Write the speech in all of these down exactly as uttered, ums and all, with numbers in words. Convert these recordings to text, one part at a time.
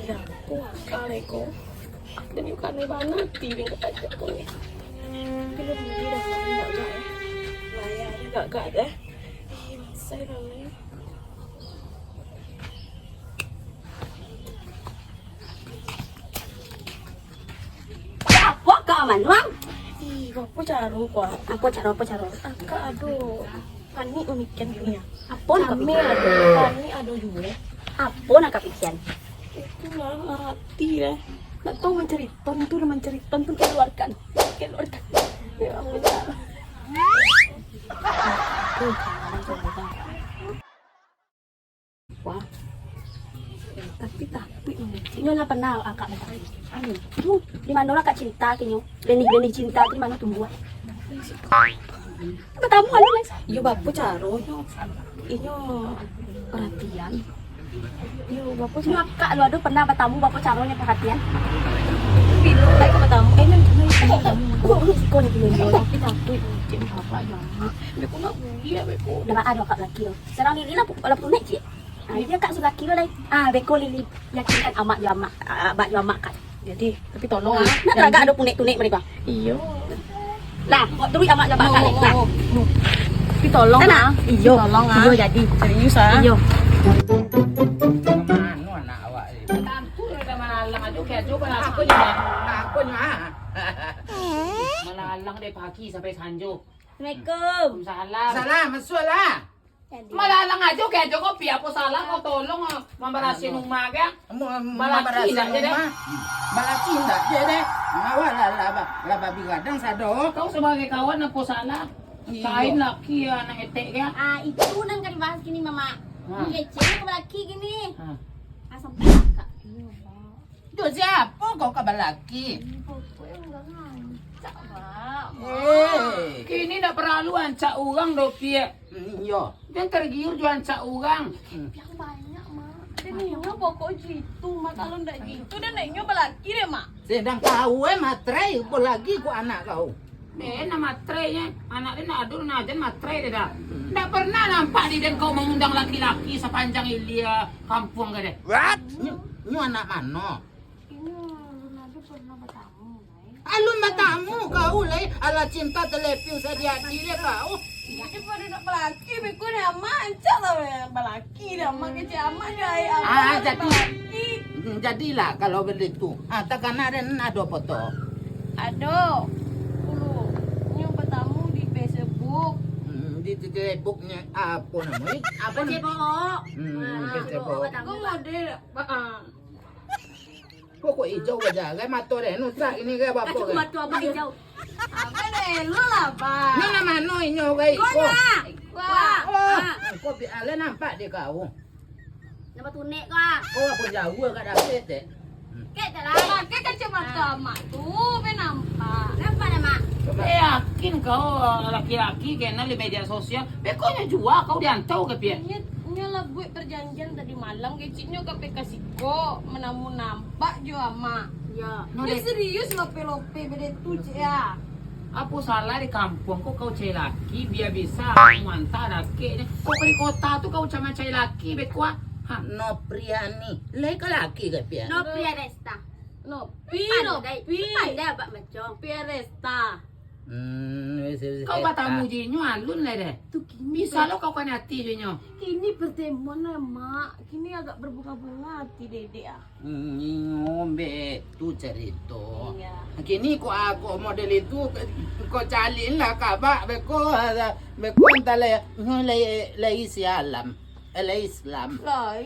Jago akal ko. Dan yo kanai bana ati den ka tajak ko ni. Tapi lah bini dah kanai gagak eh. Layar gagak deh. Ih, bangsai lah ni. Apo kau manuang? Ih, apo caro ko? Apo caro, apo caro? Akak ado panik mamikian ko nyo. Apo nak kami ado, kami ado juo. Apo nak kapikian? Itulah hati lah. Nak tahu mancariton tu lah mancariton tu keluarkan. Keluarkan. Ya Allah. Wah. Tapi tapi inyo lah pernah akak batanyo. Anu, tu di mano lah kak cinta kinyo? Benih-benih cinta tu di mano tumbuah? Batamu anu lah. Iyo bapo caro nyo? Inyo perhatian. Iyo bapo caro? Akak lu ado pernah batamu bapo caro nyo perhatian? Bilo baik batamu. Eh, nyo nyo batamu. Kok lu siko ni bilo? Tapi takut cek bapak jangan. Beko nak buliah beko. Dah ado akak laki tu. Sarang diri lah, lah punek cik. Ah, iyo kak sudah kiro lai. Ah, beko Lili yakinkan amak jo amak, ah, abak jo amak kak. Jadi, tapi tolong ah. Nak tagak ado punek-tunek mereka. Iyo. Lah, kok terus amak jo amak kak. Nah. Tapi tolong ah. Iyo. Tolong ah. Iyo jadi. Serius ah. Iyo. Mano anak awak ni? Tantu dah malalang aja, oke aja, kau nak aku ni. Aku ni ah. Malalang dari pagi sampai sanjo. Assalamualaikum. Salam. Salam, masuklah. Malalang ajo kecek ko, pi apo salah ko, tolong ah, mambarasian rumah ko. Balaki ndak je deh. Balaki ndak je deh. Awak lah, lah, lah babi gadang sado. Kau sabagai kawan apo salah? Kain laki yo, anak etek ko. Ah, itu nan ka dibahas kini, Mamak. Kecek ko balaki kini. Ah, sampai akak. Iyo, Mak. Jo siapo kau ka balaki? Ih, pokoknyo urang rancak, Mak. Eh. Kini ndak paralu rancak urang doh, Piak. Hmm, iyo. Jan tergiur jo rancak urang. Hmm. Yang banyak, Mak. Dan inyo pokok jitu, Mak. Kalau ndak jitu, dan inyo balaki deh, Mak. Sadang kau, eh, matrai, apo lagi ko anak kau. Eh, nan matrai nyo, anak den ndak ado, nan jan matrai deh dah. Ndak pernah nampak di den kau mangundang laki-laki sapanjang ilia kampuang ko deh. What? Nyo, nyo anak mano? Inyo alun ado pernah batamu, lai. Alun batamu kau, lai. Alah cinta talapeh sadia-dia deh kau. Jadi pado nak balaki, beko ni amak, ancak lah balaki. Kira mak kecek amak jo ai amak. Ah, jadi, jadilah kalau begitu. Ah, takana den ado foto? Ado. Dulu, nyo batamu di Facebook. Hmm, di, di Facebook-nyo apo namo ni? Apo namo? Facebook. Hmm, Facebook. Ko model, ah. Kok, kok ijau bajalan mato den? Nu tarak ini ka bapo ka? Mato abang ijau. Abang dah elok lah, Bang. Nyo nan mano inyo ka iko? Wah. Oh, kok pi ale nampak dek kau? Nampak tunek kau. Kau apo jauah ka dapet dek? Kek tak lah. Pakai kacamata amak tu, be nampak. Nampak dah, Mak? Eh, yakin kau laki-laki kenal di media sosial? Bekonyo jua kau diantau ka piak? Inyo, inyo lah buek perjanjian tadi malam, keciknyo ka pai ka siko, manamu nampak jo amak. Yo. Nyo serius lope-lope bede tu, cek ya. Apo salah di kampuang ko kau cari laki, bia bisa mantah dakeknyo. Kok di kota tu kau cari laki, beko ah. Ha, Nopriani. Lai ka laki ka piak? Nopria Resta. Nopi, Nopi. Pandai abak macam. Nopria Resta. Hmm, wis, wis, wis. Kau batamu jo inyo alun lai deh. Tu kini. Bisa lo kau kani ati jo inyo. Kini pertemuan lah, Mak. Kini agak berbunga-bunga ati dedek ah. Hmm, inyo be tu carito. Iyo. Kini kok, kok model itu, kau caliak lah ka abak beko, beko antah lai, lai, lai isi alam. Eh, lai Islam. Lai,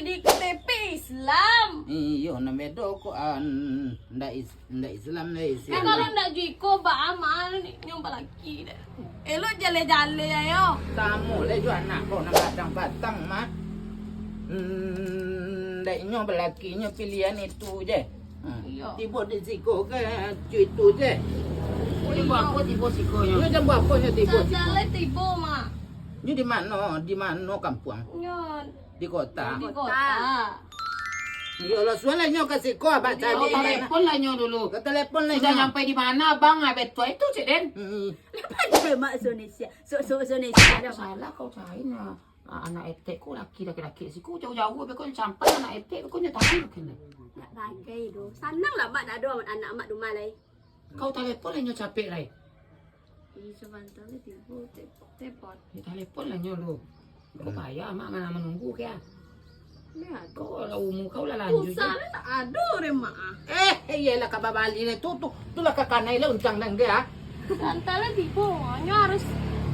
di K T P Islam. Iyo, nan bedo kok, ah, ndak is-, ndak Islam, ndak Islam. Kalau ndak jo iko, baa mah nyo balaki deh. Elok jale-jale ayo. Kamu le jo anak kau nan batang-batang mah. Hmm, ndak inyo balaki, nyo pilihan itu je. Hmm. Iyo. Tibo di siko ka, cu itu je. Nyo buat apo tibo siko nyo? Nyo jam berapa nyo tibo siko? Jale tibo mah. Nyo di mano? Di mano kampuang? Nyo Di kota. Di kota. Iyo lah, sualah nyo ka siko, abak cari. Telepon lah nyo dulu. Ka telepon lah nyo. Sudah sampai di mana, Bang? Abis tu, itu cek den. Hmm. Lepas tu, Mak, Indonesia. Sok, sok, Indonesia dah, Mak. Salah kau cari nah. Anak etek ko laki laki-laki siko jauah-jauah beko nyo campai anak etek beko nyo tahan kene. Ndak bagai doh. Sanang lah mak ndak ado anak mak di rumah lai. Kau talepon lah nyo capek lai. Ih, sabanta lai tibo tepot. Nyo talepon lah nyo lu. Kau payah mak mana manunggu kah? Kau lah umur kau lah lanjut. Susah lah tak ado deh mak. Eh, iyalah ka babali lah tu tu. Tu lah ka kanai lah uncang dan dia. Santa lah tibo, nyo harus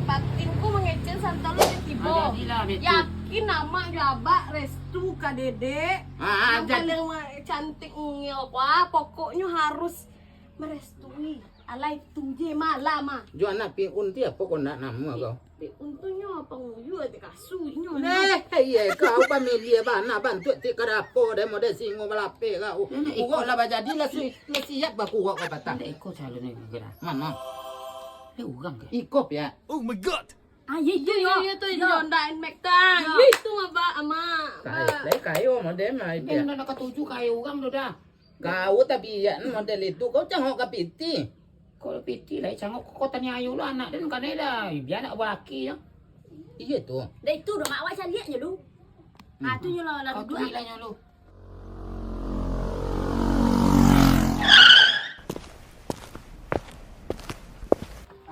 batin ku mangecek Santa lah tibo. Ah, jadilah, betul. Yakin amak jo abak restu ka dedek. Ah, yang paling cantik ungil ko, ah, pokoknyo harus merestui. Alai tu je malah mah. Jo anak piun ti apo kau nak namo kau? Piun tu nyo panguyua ti kasu inyo. Neh, iya kau pamilia bana bantuak ti karapo deh model singo balapeh kau. Nenek, urok lah bajadi lah su-, lah siap bakurok kau patah. Ndak iko calon ni gerak. Mano? Ndak urang ke? Iko pia. Oh my god. Ah, iya, iya, iya, iya, tu, iya, ndak Nmax tah. Iya, itu mah, Bak, amak. Kayo, kayo model mah itu. Yang dah katuju kayo urang tu dah. Kau tabiak model itu, kau cangok ka piti. Kau piti lah, cangok kau tanya ayo lu anak dan kanai dah. Biar nak balaki ya. Iya tu. Dah itu dah mak awak caliak je lu. Ah, tu nyo lah, lah duduk. Kau tu lah nyo lu.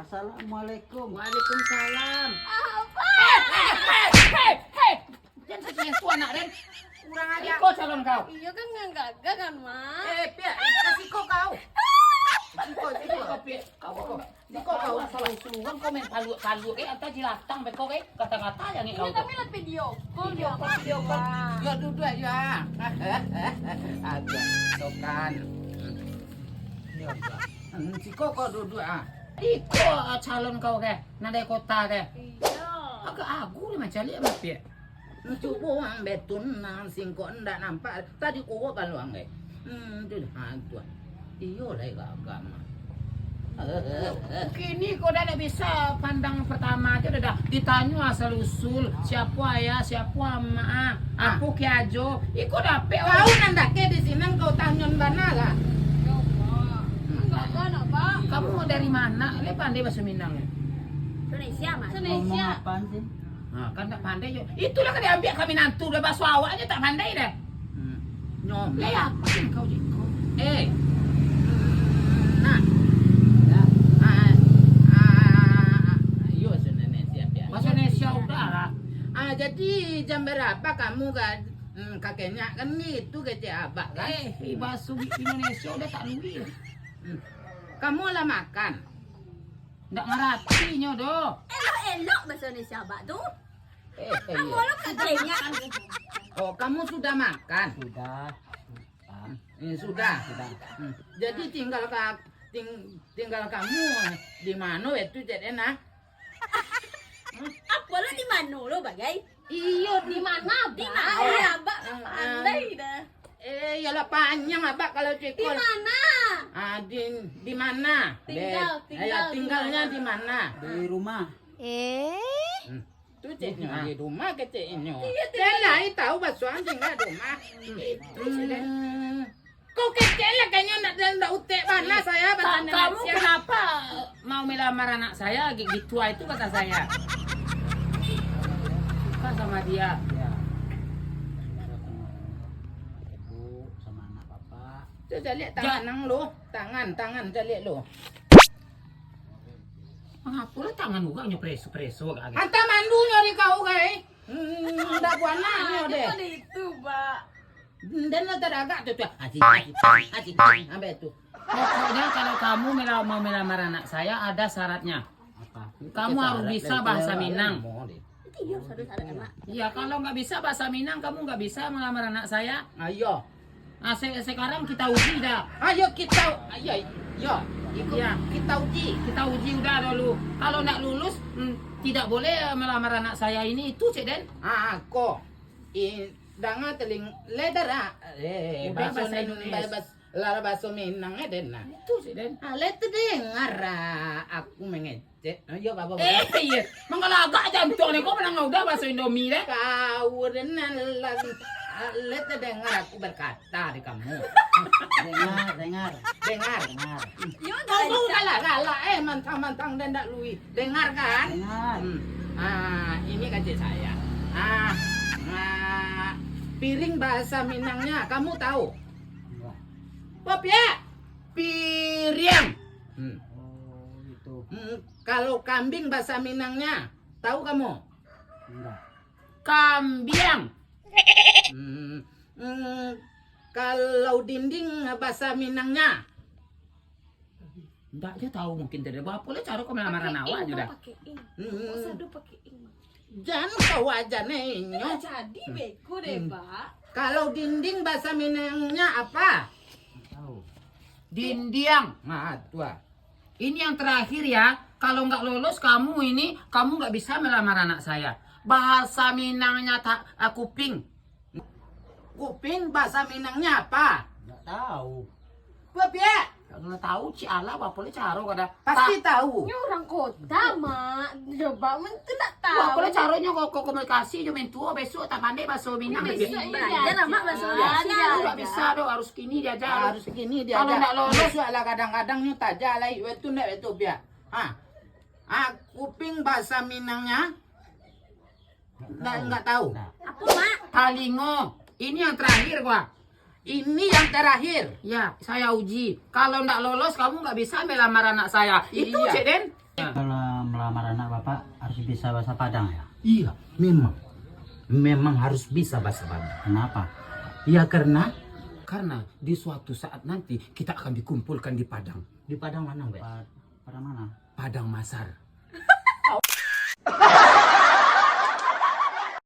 Assalamualaikum. Waalaikumsalam. Apa? Hei, hei, hei, hei, hei. Jangan sekian tu anak, Den. Kurang ajar. Iko calon kau. Iya kan ngan gagah kan, Mak? Eh, piak, kasih kau kau. Siko, siko. Kau, piak. Kau, kau. Di kau kau asal suruhan kau main paluak-paluak, eh, atau jilatang beko, eh, kata-kata yang ni kau. Iya, tapi lah video call. Video call, video call. Ya, duduk ya. Agak sokan. Hmm, siko kau duduk ah. Iko, ah, calon kau ke? Nadai kota ke? Iya. Agak agu ni macam lihat mapik. Cubo ang betun nan singkok ndak nampak. Tadi kuwok kaluang, eh. Hmm, tu, ha, tu. Iyo lai gagah mah. Kini ko dah ndak bisa pandang pertama aja dah, dah. Ditanyo asal usul, siapo ayah, siapo amak, ah, apo ke ajo. Iko dapek. Kau nan dake di sinan kau tanyon bana lah. Enggak ada nak, Pak. Kamu dari mana? Le pandai bahasa Minang ya? Indonesia, Mas. Indonesia. Ngomong apaan sih? Ha, kan tak pandai yo. Itulah kan diambiak kami nantu dah baso awaknyo tak pandai dah. Hmm. Nyom. Lah yakin kau je kau. Eh. Nah. Ya. Ah, ah, ah, ah. Yo, bahasa Indonesia biar. Bahasa Indonesia udah lah. Ah, jadi jam berapa kamu ka, hmm, ka kenyak kan gitu kecek abak kan? Eh, bahasa Indonesia udah tak luwi. Hmm. Kamu lah makan. Ndak ngarati nyo doh. Elok-elok bahasa Indonesia abak tu. Eh, eh, iya. Ambo lo ka kenyak. Oh, kamu sudah makan? Sudah. Hmm, sudah. Sudah. Hmm. Jadi tinggal ka-, ting-, tinggal kamu di mano itu, Cek Den, ah? Apo lo di mano lo, bagai? Iyo, di mana, Abak? Di mana? Abak kan pandai dah. Eh, iyalah panjang, Abak, kalau ceko. Di mana? Ah, di, di mana? Tinggal, tinggal di mana? Tinggalnya di mana? Di rumah. Eh? Hmm. Tu ceknyo, di rumah kecek inyo. Iyo, tinggal. Lah, tahu basuan tinggal di rumah. Hmm. Itu sudah. Hmm. Kau kecek lah kayaknya nak dalam dak utek bana saya. Ka-, kamu kenapa mau melamar anak saya? Gi-, gitu itu kata saya. Suka sama dia. Ya. Ibu sama anak bapak. Tu caliak tangan nang lo. Tangan, tangan caliak lo. Mangapo lah tangan urang nyo preso-preso agak-agak? Anta mandu nyo di kau, kai. Hmm, ndak buana nyo deh. Itu, Pak. Den lah tadagak tu, tu. Aji, aji, aji, aji, ambil tu. Pokoknya kalau kamu mela-, mau melamar anak saya, ada syaratnya. Apa? Kamu harus bisa bahasa Minang. Iya, kalau nggak bisa bahasa Minang, kamu nggak bisa melamar anak saya. Ayo. Ah, se-, sekarang kita uji dah. Ayo kita, ayo, yo, ikut kita uji. Kita uji udah dulu. Kalau nggak lulus, hmm, tidak boleh melamar anak saya ini, itu, Cek Den. Ah, ko. I, danga teling-, leder, ah. Eh, udah bahasa Indonesia. Bahasa, lah, bahasa Minang, eh, Den, nah. Itu sih, Den. Ah, le tedengar, ah, aku mengecek. Ah, yo, apa, apa. Eh, iya. Manggalagak jantung ni, kau pernah udah bahasa Indomie, deh? Kau, Den, lah, ah, le tedengar aku berkata di kamu. Dengar, dengar. Dengar. Dengar. Yo, kau, kau galak, galak, eh, mantang-mantang dan ndak lui. Dengar, kan? Dengar. Hmm. Ah, ini kecek saya. Ah, ah, piring bahasa Minangnya, kamu tahu? Enggak. Papiak, piriang. Hmm. Oh, itu. Hmm, kalau kambing bahasa Minangnya, tahu kamu? Enggak. Kambiang. Hmm, hmm, kalau dinding bahasa Minangnya? Ndak jo tahu mungkin tadi. Apo lah caro kau malamar anak awak jo dah. Pakai ing. Hmm. Kok sado pakai ing? Jan kau aja ne inyo. Jadi beko deh, Pak. Kalau dinding bahasa Minangnya apa? Tahu. Dindiang. Nah, tu ah. Ini yang terakhir ya. Kalau nggak lolos kamu ini, kamu nggak bisa melamar anak saya. Bahasa Minangnya tak, ah, kuping. Kuping bahasa Minangnya apa? Nggak tahu. Papiak. Nggak tahu, cik alah, apo lah caro kada. Pasti tahu. Ini orang kota, Mak. Coba, men tu ndak tahu. Apo lah caronyo kau, kau komunikasi jo mentua besok tak pandai bahasa Minang. Besok ini diajar lah, Mak, bahasa Minang. Nggak bisa doh, harus kini diajar. Harus kini diajar. Kalau nggak lolos. Besok lah kadang-kadang nyo tajah lah, itu ndak itu, Piak. Ha. Ah, kuping bahasa Minangnya? Nggak, nggak tahu. Apo, Mak? Talingo. Ini yang terakhir, gua. Ini yang terakhir. Ya, saya uji. Kalau nggak lolos, kamu nggak bisa melamar anak saya. Itu, iya. Cek Den. Kalau melamar anak Bapak harus bisa bahasa Padang, ya? Iya, memang. Memang harus bisa bahasa Padang. Kenapa? Ya, karena, karena di suatu saat nanti kita akan dikumpulkan di Padang. Di Padang mana, Bek? Pa-, Padang mana? Padang Masar.